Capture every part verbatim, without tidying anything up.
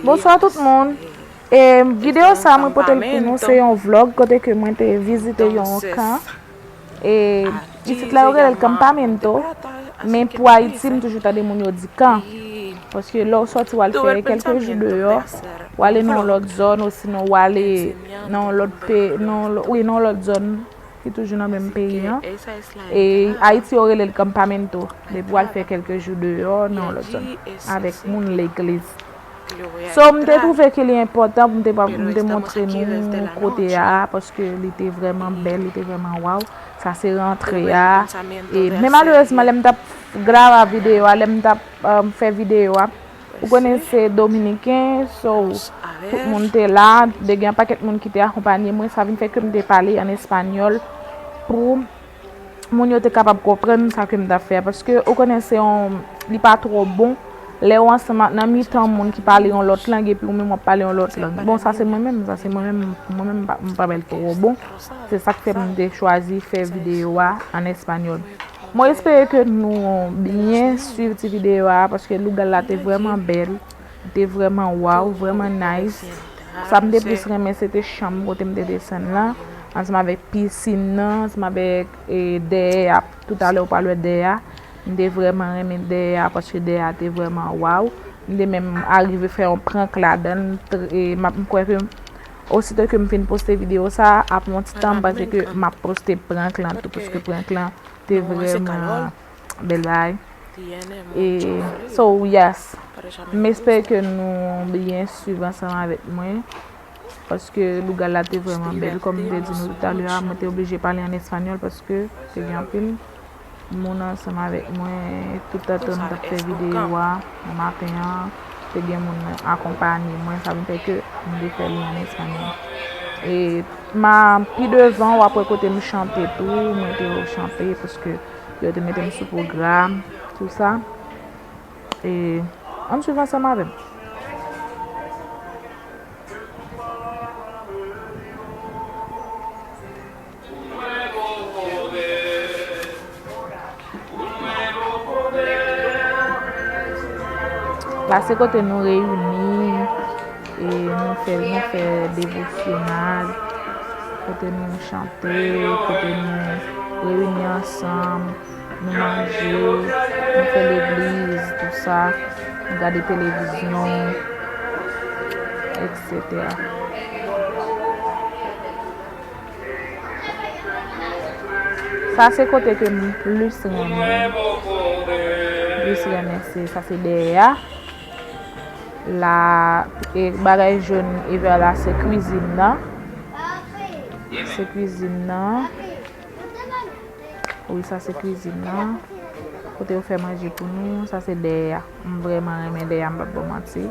Bonswa tout moun. E videyo sa mwen pote l pou nou, se yon vlog kote ke mwen te vizite yon kan. E isit la yo rele l campamento, men pou Ayiti m toujou tande moun yo di kan. Paske lè w sòti w al fè kèlke jou deyò, w ale nan yon lòt zòn, osinon w ale nan yon lòt pe, nan yon lò- wi, nan yon lòt zòn ki toujou nan menm peyi an. E Ayiti yo rele l campamento, depi w al fè kèlke jou deyò nan yon lòt zòn avèk moun legliz. So m te twouve ke li enpòtan pou m te pa- m te montre nou kote a, paske li te vrèman bèl, li te vrèman waw. Sa se rantre a. E men malerezman lè m t ap grava videyo a, lè m t ap um, fè videyo a, ou konnen se dominiken, so tout moun te la, te gen yon pakèt moun ki te akonpanye mwen, sa vin fè ke m te pale an espanyòl pou moun yo te kapab konprann sa ke m t ap fè a, paske ou konnen se yon, li pa twò bon lè w ansanm ak, nan mitan moun ki pale yon lòt lang epi ou menm w ap pale yon lòt lang. Bon, sa se mwen menm, sa se mwen menm, mwen menm m pa- m pa wè l twò bon. Se sa k fè m te chwazi fè videyo a an espanyòl. Mwen espere ke nou byen swiv ti videyo a, paske lougal la te vrèman bèl, li te vrèman waw, vrèman nice. Sa m te plis renmen se te chanm kote m te desann lan, ansanm avèk pisin nan, ansanm avèk e, dèyè a. Toutalè ou pral wè dèyè a. M te vrèman renmen dèyè a paske dèyè a te vrèman waw. M te menm arive fè yon prank ladan l. M kwè ke osito ke m fin poste videyo sa, ap yon ti tan m panse ke m ap poste prank lan tou, paske prank lan te vrèman bèl bagay. E, so, yes. M espere ke nou byen swiv ansanm avèk mwen. Paske lougal la te vrèman bèl, kòm m te di nou toutalè a, mwen te oblije pale an espanyòl paske te gen anpil moun ansanm avèk mwen, toutan tan m t ap fè videyo a nan maten an, te gen moun akonpanye mwen, sa vin fè ke m te fè li an espanyòl. E ma, pi devan, w ap wè kote m chante tou, mwen te chante paske yo te mete m sou pwogram, tou sa. E ann swiv ansanm avè m. La se kote nou reyini, e nou fè, nou fè devosyonal, kote nou chante, kote nou reyini ansanm. Nou manje, nou fè legliz, tou sa, nou gade televizyon, etsetera. Sa se kote ke m plis renmen. Plis renmen se, sa se dèyè a. La, e bagay jòn e vè la se kwizin nan. Se kwizin nan. Wi, sa se kwizin nan. Kote yo fè manje pou nou, sa se dèyè a. M vrèman renmen dèyè a, m p ap ba w manti.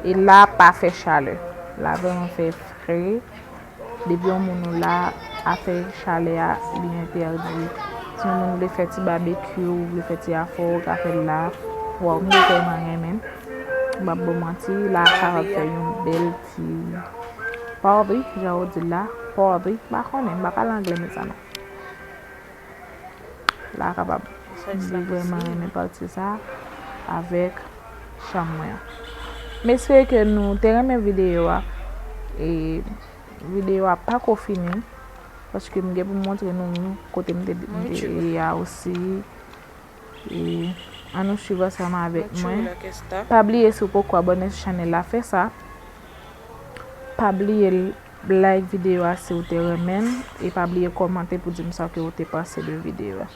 E la pa fè chalè. La vrèman fè fre. Depi yon moun ou la, afè chalè a, li entèdi. Si yon moun vle fè ti babekyou, ou vle fè ti afè, ou ka fè l la. Waw, m vrèman renmen. M p ap ba w manti, la kapab fè yon bèl ti party, jan yo di l la. Party, m pa konnen, m pa pale anglè, men sa non. La kapab. M vrèman renmen pati sa avèk chanm mwen an. M espere ke nou te renmen videyo a. E videyo a pako fini. Paske m gen pou m montre nou kote m te, m te ye a osi. E ann nou swiv ansanm avèk mwen. Pa bliye si w poko abòne sou chanèl la, fè sa. Pa bliye like videyo a si w te renmen l, e pa bliye kòmante pou di m sa ke w te panse de videyo a.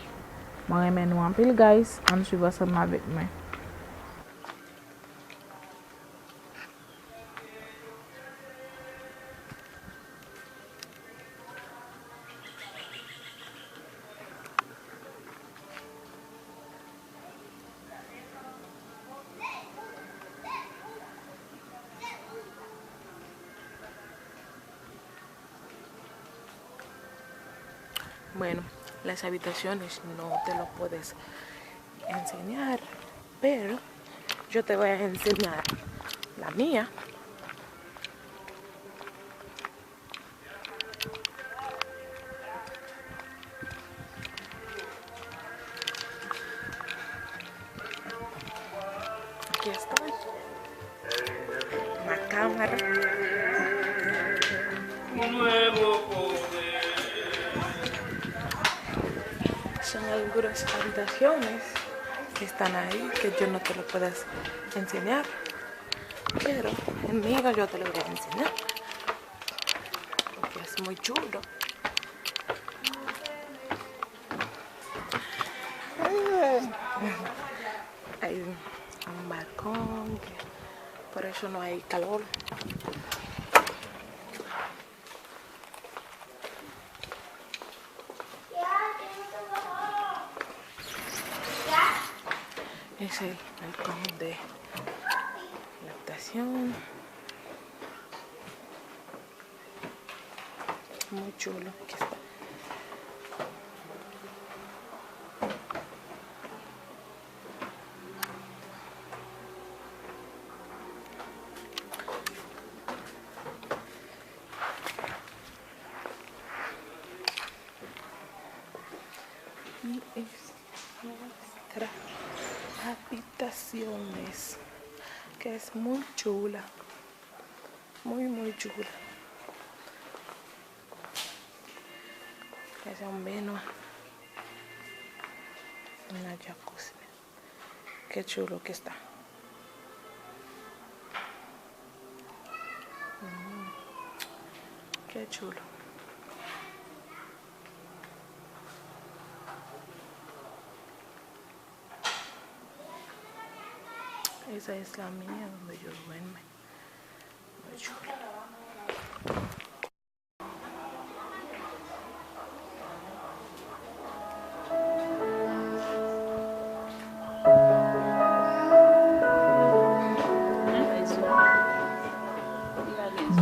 Mwen renmen nou anpil, guys. Ann swiv ansanm avèk mwen. Bueno, las habitaciones no te lo puedes enseñar, pero yo te voy a enseñar la mía. Aquí estoy. Son algunas habitaciones que están ahí que yo no te lo puedo enseñar, pero el mío yo te lo voy a enseñar porque es muy chulo. Hay un balcón, por eso no hay calor. Es el balcón de la habitación. Muy chulo que está. Y es nuestra habitaciones, que es muy chula. Muy, muy chula. Es un baño. Una jacuzzi. Qué chulo que está. Mm, qué chulo. Esa es la mía donde yo duermo. Muy chulo.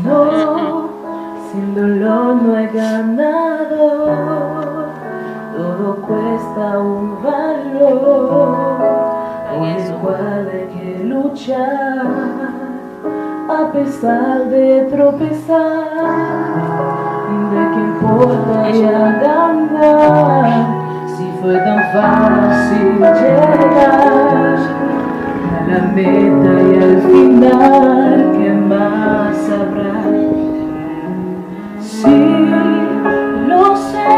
No, sin dolor no hay ganado, todo cuesta un valor. Por el cual hay que luchar. A pesar de tropezar, ¿de qué importa ya ganar? Si fue tan fácil llegar a la meta y al final, ¿qué más habrá? Sí, lo sé,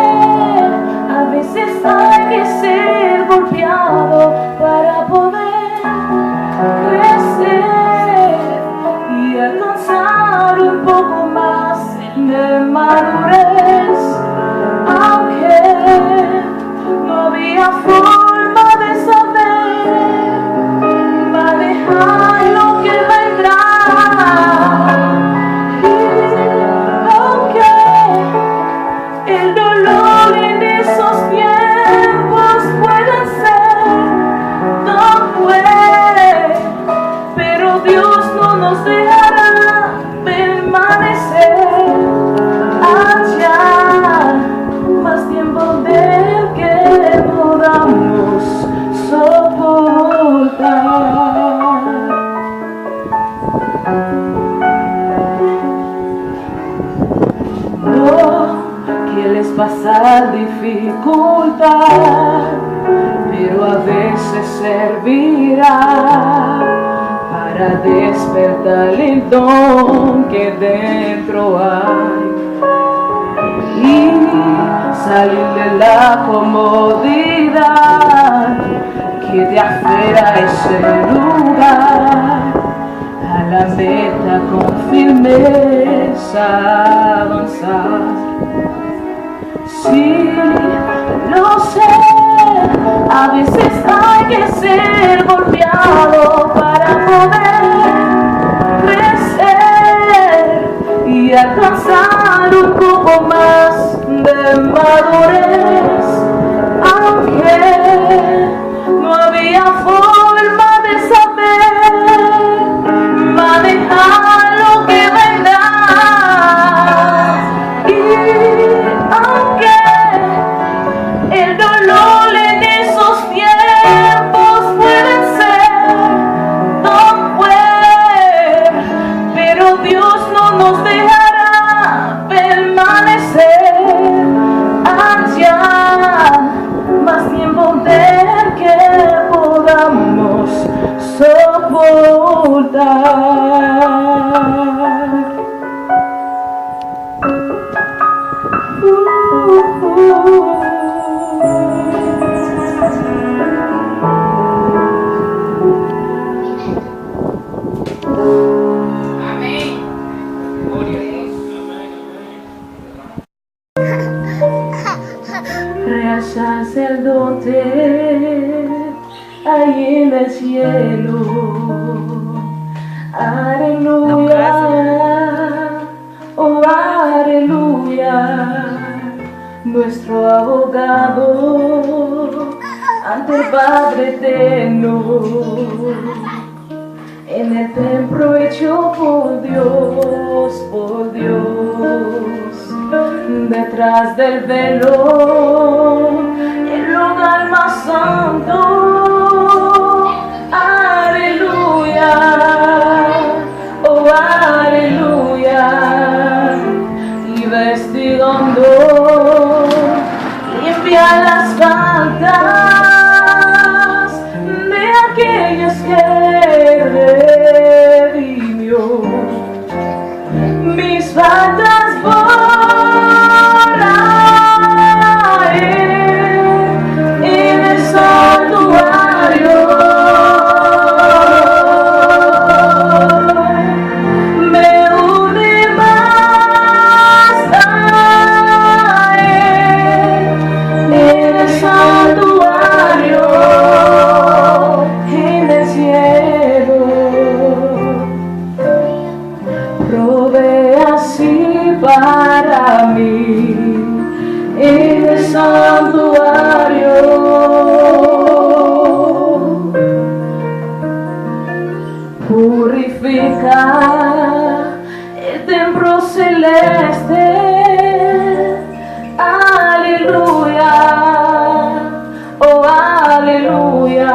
a veces hay que ser golpeado para poder crecer y alcanzar un poco más de madurez, aunque no había forma de saber manejar lo que vendrá. Y aunque el dolor en esos tiempos puede ser tan fuerte, pero Dios no nos dejará permanecer allá más tiempo del que podamos soportar. No quieres pasar dificultad, pero a veces servirá para despertar el don que dentro hay y salir de la comodidad que te aferra a ese lugar. A la meta con firmeza avanzar. Sí, lo sé, a veces hay que ser golpeado para poder crecer y alcanzar un poco más de madurez, aunque no había forma de saber manejar lo que vendrá. Y aunque el dolor en esos tiempos puede ser tan fuerte, pero Dios no nos dejará permanecer allá más tiempo del que podamos soportar. Amén. Rey sacerdote, ahí en el cielo. Aleluya, oh aleluya, nuestro abogado ante el Padre eterno. En el templo hecho por Dios, por Dios, detrás del velo, el lugar más santo. Aleluya, oh aleluya, investigando, limpia las faltas de aquellos que redimió. Mis faltas borra él en el santuario. Me une más a él en el santuario, en el cielo. Provee así para mí en el santuario. Purifica el templo celeste. Aleluya, oh aleluya.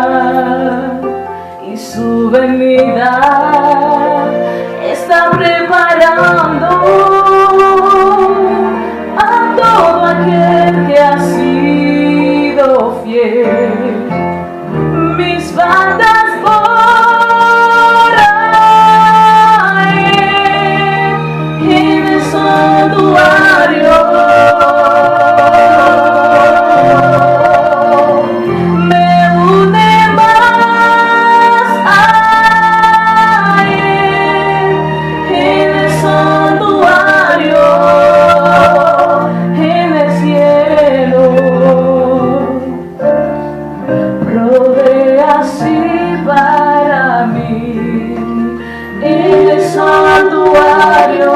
Y su venida está preparando a todo aquel que ha sido fiel. Mis faltas borra él en el santuario. Me une más a él en el santuario, en el cielo. Provee así para mí en el santuario.